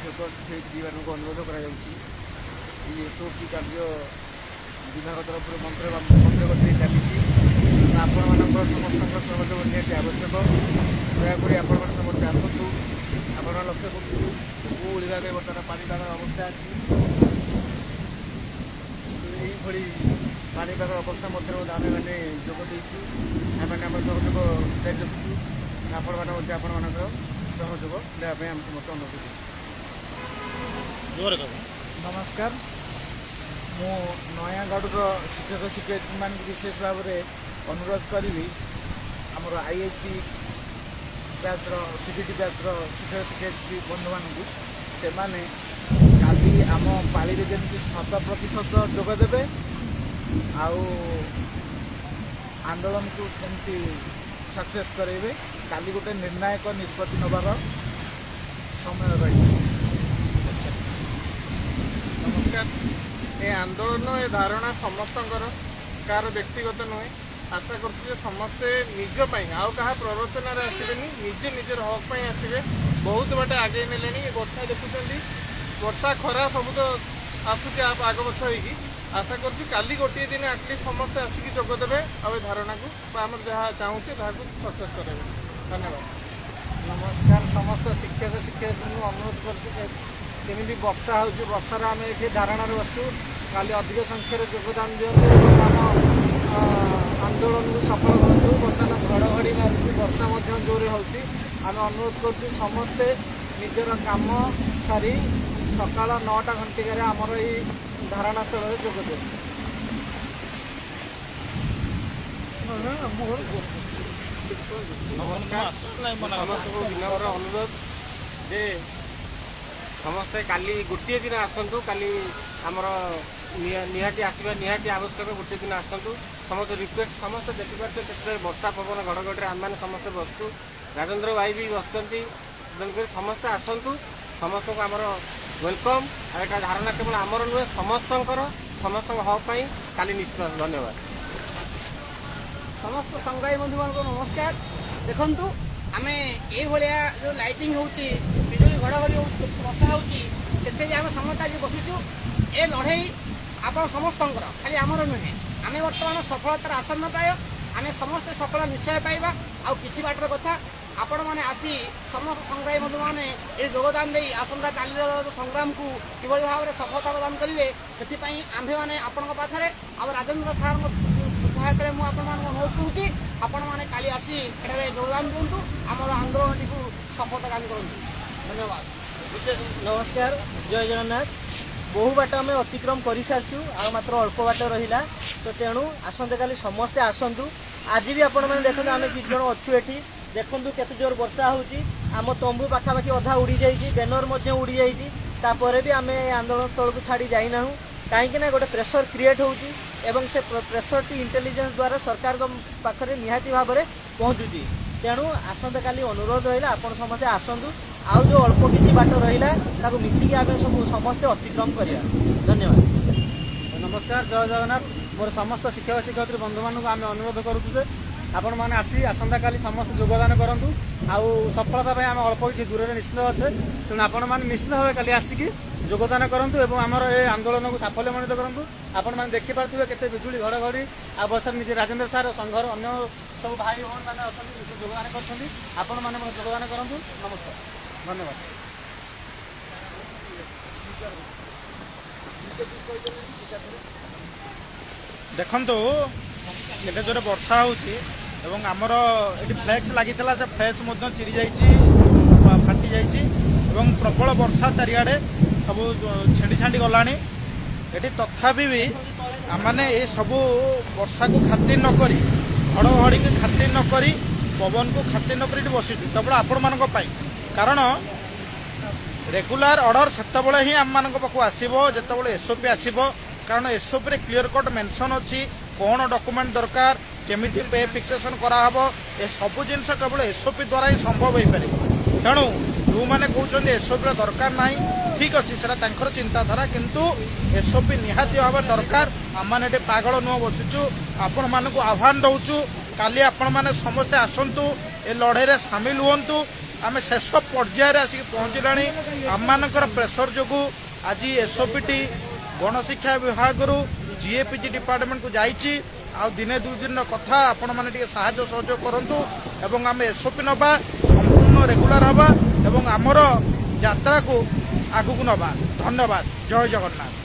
ଶିକ୍ଷକ ଶିକ୍ଷୟିତ୍ରୀମାନଙ୍କୁ ଅନୁରୋଧ କରାଯାଉଛି। ଏହି ଏସ୍ଓପି କାର୍ଯ୍ୟ ବିଭାଗ ତରଫରୁ ମନ୍ଥର ଗତିରେ ଚାଲିଛି। ତେଣୁ ଆପଣମାନଙ୍କର ସମସ୍ତଙ୍କର ସହଯୋଗ ନିହାତି ଆବଶ୍ୟକ। ଦୟାକରି ଆପଣମାନେ ସମସ୍ତେ ଆସନ୍ତୁ। ଆପଣମାନେ ଲକ୍ଷ୍ୟ କରୁଥିବେ, ବହୁ ବିଭାଗରେ ବର୍ତ୍ତମାନ ପାଣିପାଗର ଅବସ୍ଥା ଅଛି। ଏଇଭଳି ପାଣିପାଗର ଅବସ୍ଥା ମଧ୍ୟରେ ମଧ୍ୟ ଆମେମାନେ ଯୋଗ ଦେଇଛୁ। ଆମେମାନେ ଆମର ସହଯୋଗ ଜାରି ରଖିଛୁ। ଆପଣମାନେ ମଧ୍ୟ ଆପଣମାନଙ୍କର ସହଯୋଗ ଦେବା ପାଇଁ ଆମେ ସମସ୍ତେ ଅନୁରୋଧ କରୁଛୁ। ଜୋରେ କହ। ନମସ୍କାର। ମୁଁ ନୟାଗଡ଼ର ଶିକ୍ଷକ ଶିକ୍ଷୟିତ୍ରୀମାନଙ୍କୁ ବିଶେଷ ଭାବରେ ଅନୁରୋଧ କରିବି, ଆମର ଆଇଆଇଟି ବ୍ୟାଚ୍ର, ସିବିଟି ବ୍ୟାଚ୍ର ଶିକ୍ଷକ ଶିକ୍ଷୟିତ୍ରୀ ବନ୍ଧୁମାନଙ୍କୁ, ସେମାନେ କାଲି ଆମ ପାଳିରେ ଯେମିତି 100% ଯୋଗ ଦେବେ ଆଉ ଆନ୍ଦୋଳନକୁ କେମିତି ସକ୍ସେସ୍ କରାଇବେ। କାଲି ଗୋଟେ ନିର୍ଣ୍ଣାୟକ ନିଷ୍ପତ୍ତି ନେବାର ସମୟ ରହିଛି। ନମସ୍କାର। ଏ ଆନ୍ଦୋଳନ, ଏ ଧାରଣା ସମସ୍ତଙ୍କର, କାହାର ବ୍ୟକ୍ତିଗତ ନୁହେଁ। ଆଶା କରୁଛୁ ଯେ ସମସ୍ତେ ନିଜ ପାଇଁ, ଆଉ କାହା ପ୍ରରୋଚନାରେ ଆସିବେନି, ନିଜେ ନିଜର ହକ୍ ପାଇଁ ଆସିବେ। ବହୁତ ବାଟ ଆଗେଇ ନେଲେଣି। ଏ ବର୍ଷା ଦେଖୁଛନ୍ତି, ବର୍ଷା ଖରା ସବୁ ତ ଆସୁଛି ଆଗ ପଛ ହେଇକି। ଆଶା କରୁଛୁ କାଲି ଗୋଟିଏ ଦିନ ଆଟଲିଷ୍ଟ ସମସ୍ତେ ଆସିକି ଯୋଗ ଦେବେ ଆଉ ଏ ଧାରଣାକୁ ବା ଆମର ଯାହା ଚାହୁଁଛେ ତାହାକୁ ସକ୍ସେସ୍ କରାଇବେ। ଧନ୍ୟବାଦ। ନମସ୍କାର। ସମସ୍ତ ଶିକ୍ଷକ ଶିକ୍ଷୟିତ୍ରୀଙ୍କୁ ଅନୁରୋଧ କରୁଛୁ ଯେ କେମିତି ବର୍ଷା ହେଉଛି, ବର୍ଷାରେ ଆମେ ଏଠି ଧାରଣାରେ ବସିଛୁ, କାଲି ଅଧିକ ସଂଖ୍ୟାରେ ଯୋଗଦାନ ଦିଅନ୍ତୁ ଏବଂ ଆମ ଆନ୍ଦୋଳନକୁ ସଫଳ କରନ୍ତୁ। ବର୍ତ୍ତମାନ ଘଡ଼ଘଡ଼ି ମାରୁଛି, ବର୍ଷା ମଧ୍ୟ ଜୋରେ ହେଉଛି। ଆମେ ଅନୁରୋଧ କରୁଛୁ, ସମସ୍ତେ ନିଜର କାମ ସାରି ସକାଳ 9ଟା ଘଣ୍ଟିକାରେ ଆମର ଏଇ ଧାରଣା ସ୍ଥଳରେ ଯୋଗ ଦିଅନ୍ତୁ। ନମସ୍କାର। ସମସ୍ତଙ୍କୁ ବିନମ୍ର ଅନୁରୋଧ ଯେ ସମସ୍ତେ କାଲି ଗୋଟିଏ ଦିନ ଆସନ୍ତୁ। କାଲି ଆମର ନିହାତି ଆସିବା ନିହାତି ଆବଶ୍ୟକ। ଗୋଟିଏ ଦିନ ଆସନ୍ତୁ, ସମସ୍ତେ ରିକ୍ୱେଷ୍ଟ। ସମସ୍ତେ ଦେଖିପାରୁଛନ୍ତି କେତେ ବର୍ଷା ପବନ ଘଡ଼ଘଡ଼ିରେ ଆମେମାନେ ସମସ୍ତେ ବସୁଛୁ, ରାଜେନ୍ଦ୍ର ଭାଇ ବି ବସୁଛନ୍ତି। ତେଣୁକରି ସମସ୍ତେ ଆସନ୍ତୁ, ସମସ୍ତଙ୍କୁ ଆମର welcome. ଆଉ ଏଇଟା ଧାରଣା କେବଳ ଆମର ନୁହେଁ, ସମସ୍ତଙ୍କର, ସମସ୍ତଙ୍କ ହକ୍ ପାଇଁ କାଲି ନିଶ୍ଚିତ। ଧନ୍ୟବାଦ। ସମସ୍ତ ସଂଗ୍ରାମୀ ବନ୍ଧୁମାନଙ୍କୁ ନମସ୍କାର। ଦେଖନ୍ତୁ, ଆମେ ଏଇଭଳିଆ ଯେଉଁ ଲାଇଟିଂ ହେଉଛି, ବିଜୁଳି ଘଡ଼ଘଡ଼ି ହେଉଛି, ବର୍ଷା ହେଉଛି, ସେଥିରେ ବି ଆମେ ସମସ୍ତେ ଆଜି ବସିଛୁ। ଏ ଲଢ଼େଇ ଆପଣ ସମସ୍ତଙ୍କର, ଖାଲି ଆମର ନୁହେଁ। ଆମେ ବର୍ତ୍ତମାନ ସଫଳତାର ଆସନ୍ନ ପ୍ରାୟ। ଆମେ ସମସ୍ତେ ସଫଳ ନିଶ୍ଚୟ ପାଇବା, ଆଉ କିଛି ବାଟର କଥା। ଆପଣମାନେ ଆସି ସମସ୍ତ ସଂଗ୍ରାମୀ ବନ୍ଧୁମାନେ ଏ ଯୋଗଦାନ ଦେଇ ଆସନ୍ତା କାଲିର ସଂଗ୍ରାମକୁ କିଭଳି ଭାବରେ ସଫଳତା ପ୍ରଦାନ କରିବେ, ସେଥିପାଇଁ ଆମ୍ଭେମାନେ ଆପଣଙ୍କ ପାଖରେ ଆଉ ରାଜେନ୍ଦ୍ର ସାର୍ଙ୍କ ସହାୟତାରେ ମୁଁ ଆପଣମାନଙ୍କୁ ଅନୁରୋଧ କରୁଛି, ଆପଣମାନେ କାଲି ଆସି ଏଠାରେ ଯୋଗଦାନ ଦିଅନ୍ତୁ, ଆମର ଆନ୍ଦୋଳନଟିକୁ ସଫଳତାଗାମୀ କରନ୍ତୁ। ଧନ୍ୟବାଦ। ନମସ୍କାର, ଜୟ ଜଗନ୍ନାଥ। ବହୁ ବାଟ ଆମେ ଅତିକ୍ରମ କରିସାରିଛୁ, ଆଉ ମାତ୍ର ଅଳ୍ପ ବାଟ ରହିଲା। ତ ତେଣୁ ଆସନ୍ତାକାଲି ସମସ୍ତେ ଆସନ୍ତୁ। ଆଜି ବି ଆପଣମାନେ ଦେଖନ୍ତୁ, ଆମେ କିଛି ଜଣ ଅଛୁ ଏଠି। ଦେଖନ୍ତୁ କେତେ ଜୋର ବର୍ଷା ହେଉଛି। ଆମ ତମ୍ବୁ ପାଖାପାଖି ଅଧା ଉଡ଼ିଯାଇଛି, ବ୍ୟାନର ମଧ୍ୟ ଉଡ଼ିଯାଇଛି। ତାପରେ ବି ଆମେ ଏ ଆନ୍ଦୋଳନ ସ୍ଥଳକୁ ଛାଡ଼ି ଯାଇନାହୁଁ, କାହିଁକି ନା ଗୋଟେ ପ୍ରେସର କ୍ରିଏଟ୍ ହେଉଛି ଏବଂ ସେ ପ୍ରେସରଟି ଇଣ୍ଟେଲିଜେନ୍ସ ଦ୍ୱାରା ସରକାରଙ୍କ ପାଖରେ ନିହାତି ଭାବରେ ପହଞ୍ଚୁଛି। ତେଣୁ ଆସନ୍ତାକାଲି ଅନୁରୋଧ ରହିଲା, ଆପଣ ସମସ୍ତେ ଆସନ୍ତୁ ଆଉ ଯେଉଁ ଅଳ୍ପ କିଛି ବାଟ ରହିଲା ତାକୁ ମିଶିକି ଆମେ ସବୁ ସମସ୍ତେ ଅତିକ୍ରମ କରିବା। ଧନ୍ୟବାଦ। ନମସ୍କାର, ଜୟ ଜଗନ୍ନାଥ। ମୋର ସମସ୍ତ ଶିକ୍ଷକ ଶିକ୍ଷୟିତ୍ରୀ ବନ୍ଧୁମାନଙ୍କୁ ଆମେ ଅନୁରୋଧ କରୁଛୁ ଯେ ଆପଣମାନେ ଆସି ଆସନ୍ତାକାଲି ସମସ୍ତେ ଯୋଗଦାନ କରନ୍ତୁ। ଆଉ ସଫଳତା ପାଇଁ ଆମେ ଅଳ୍ପ କିଛି ଦୂରରେ ନିଶ୍ଚିତ ଅଛେ। ତେଣୁ ଆପଣମାନେ ନିଶ୍ଚିତ ଭାବେ କାଲି ଆସିକି ଯୋଗଦାନ କରନ୍ତୁ ଏବଂ ଆମର ଏ ଆନ୍ଦୋଳନକୁ ସାଫଲ୍ୟମଣ୍ଡିତ କରନ୍ତୁ। ଆପଣମାନେ ଦେଖିପାରୁଥିବେ କେତେ ବିଜୁଳି ଘଡ଼ଘଡ଼ି ଆଉ ବର୍ଷାରେ ନିଜେ ରାଜେନ୍ଦ୍ର ସାର୍, ସଂଘର ଅନ୍ୟ ସବୁ ଭାଇ ଭଉଣୀମାନେ ଅଛନ୍ତି, ସେ ଯୋଗଦାନ କରିଛନ୍ତି। ଆପଣମାନେ ମଧ୍ୟ ଯୋଗଦାନ କରନ୍ତୁ। ନମସ୍କାର, ଧନ୍ୟବାଦ। ଦେଖନ୍ତୁ କେତେ ଜୋରେ ବର୍ଷା ହେଉଛି ଏବଂ ଆମର ଏଠି ଫ୍ଲେକ୍ସ ଲାଗିଥିଲା, ସେ ଫ୍ଲେକ୍ସ ମଧ୍ୟ ଚିରି ଯାଇଛି, ଫାଟି ଯାଇଛି ଏବଂ ପ୍ରବଳ ବର୍ଷା, ଚାରିଆଡ଼େ ସବୁ ଛିଣ୍ଡି ଛାଣ୍ଡି ଗଲାଣି ଏଠି। ତଥାପି ବି ଆମମାନେ ଏ ସବୁ ବର୍ଷାକୁ ଖାତିର ନ କରି, ଘଡ଼ଘଡ଼ିକୁ ଖାତିର ନ କରି, ପବନକୁ ଖାତିର ନ କରି ଏଠି ବସିଛୁ କେବଳ ଆପଣମାନଙ୍କ ପାଇଁ। କାରଣ ରେଗୁଲାର ଅର୍ଡ଼ର ସେତେବେଳେ ହିଁ ଆମମାନଙ୍କ ପାଖକୁ ଆସିବ ଯେତେବେଳେ ଏସ୍ଓପି ଆସିବ। କାରଣ ଏସ୍ଓପିରେ କ୍ଲିଅର କଟ୍ ମେନସନ୍ ଅଛି କ'ଣ ଡକୁମେଣ୍ଟ ଦରକାର, କେମିତି ପେ ଫିକ୍ସେସନ୍ କରାହେବ। ଏସବୁ ଜିନିଷ କେବଳ ଏସ୍ଓପି ଦ୍ୱାରା ହିଁ ସମ୍ଭବ ହୋଇପାରିବ। ତେଣୁ ଯେଉଁମାନେ କହୁଛନ୍ତି ଏସ୍ଓପିର ଦରକାର ନାହିଁ, ଠିକ୍ ଅଛି, ସେଟା ତାଙ୍କର ଚିନ୍ତାଧାରା, କିନ୍ତୁ ଏସ୍ଓପି ନିହାତି ଭାବେ ଦରକାର। ଆମମାନେ ଏଠି ପାଗଳ ନୁହଁ, ବସିଛୁ। ଆପଣମାନଙ୍କୁ ଆହ୍ୱାନ ଦେଉଛୁ, କାଲି ଆପଣମାନେ ସମସ୍ତେ ଆସନ୍ତୁ, ଏ ଲଢ଼େଇରେ ସାମିଲ ହୁଅନ୍ତୁ। ଆମେ ଶେଷ ପର୍ଯ୍ୟାୟରେ ଆସିକି ପହଞ୍ଚିଲାଣି। ଆମମାନଙ୍କର ପ୍ରେସର ଯୋଗୁଁ ଆଜି ଏସ୍ଓପିଟି ଗଣଶିକ୍ଷା ବିଭାଗରୁ ଜିଏପିଜି ଡିପାର୍ଟମେଣ୍ଟକୁ ଯାଇଛି। ଆଉ ଦିନେ ଦୁଇ ଦିନର କଥା। ଆପଣମାନେ ଟିକେ ସାହାଯ୍ୟ ସହଯୋଗ କରନ୍ତୁ ଏବଂ ଆମେ ଏସ୍ଓପି ନେବା, ସମ୍ପୂର୍ଣ୍ଣ ରେଗୁଲାର ହେବା ଏବଂ ଆମର ଯାତ୍ରାକୁ ଆଗକୁ ନେବା। ଧନ୍ୟବାଦ, ଜୟ ଜଗନ୍ନାଥ।